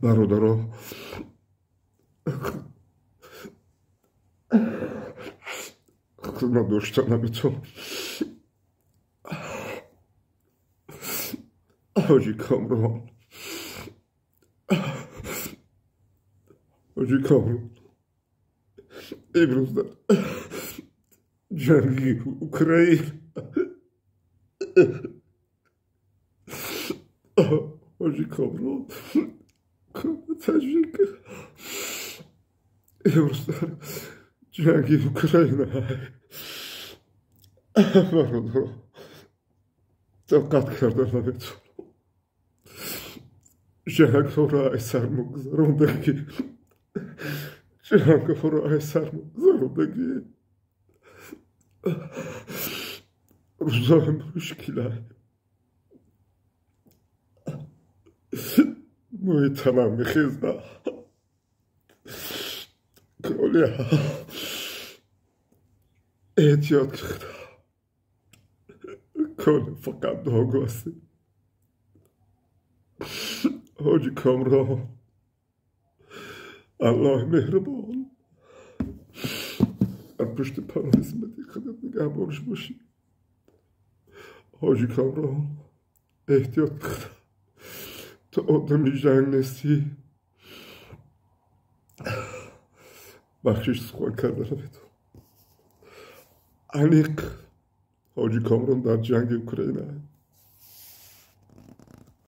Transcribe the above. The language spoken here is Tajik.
Бародаро, хизмат дошта наметавонам. Ҳоҷи Камрон, ҳоҷи Камрон, имрӯз дар ҷанги Украин ҳоҷи Камрон таҷик имрӯз дар ҷанги Украина. Бародаро, тоқат карда наметавонам. Ҷангҳоро ай сармо гузарондагӣ, ҷангҳоро ай сармо гузарондагӣ, рӯзои мушкилай мӯи танам мехеза. Коля, эҳтиёт кунед. Коля, фақат дуогӯ ҳастӣ. Ҳоҷи Камрон, Аллоҳи меҳрубон дар пушти паноҳи исмати худат нигаҳбонаш бошӣ. Ҳоҷи Камрон, эҳтиёт кунед. Ту одами ҷанг нестӣ. Бахшиш, сухан карда наметавонам. Аниқ ҳоҷи Камрон дар ҷанги Украина.